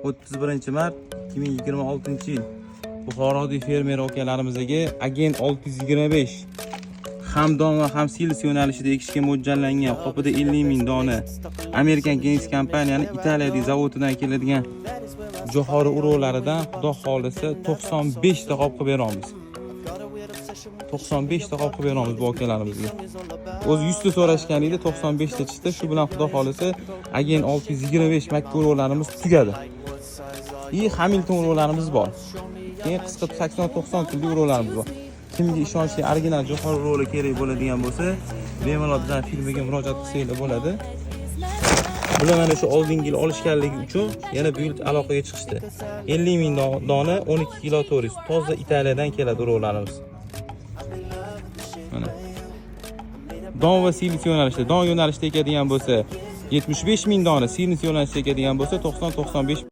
31 mart 2026 yil. Buxorolik fermer akalarimizga Agent 625 ham don va ham silos yo'nalishida ekishga mo'ljallangan, qopida 50 ming dona American Genetics kompaniyani Italiyadagi zavodidan keladigan jo'xori urug'laridan, xudo xohlasa, 95 ta qop qilib beramiz. 95 ta qop qilib beramiz bu akalarimizga. O'zi 100 ta so'rashgan edi, 95 ta chiqdi. Shu bilan, xudo xohlasa, Agent 625 makka urug'larimiz tugadi. И Hamilton urug'larimiz bor. Keyin qisqa 80-90 kunlik urug'larimiz bor. Kimga ishonchli original jo'xori urug'lar kerak bo'ladigan bo'lsa, bemalol bizning firmaga murojaat qilsanglar bo'ladi. Bular mana shu oldingi yil olishganligi uchun yana bu yil aloqaga chiqishdi. 50 ming dona, 12 kilo 400. Toza Italiyadan keladi urug'larimiz. Mana. Don va silos yo'nalishida, don yo'nalishida ekadigan bo'lsa 75 ming dona, silos yo'nalishida ekadigan bo'lsa 90-95.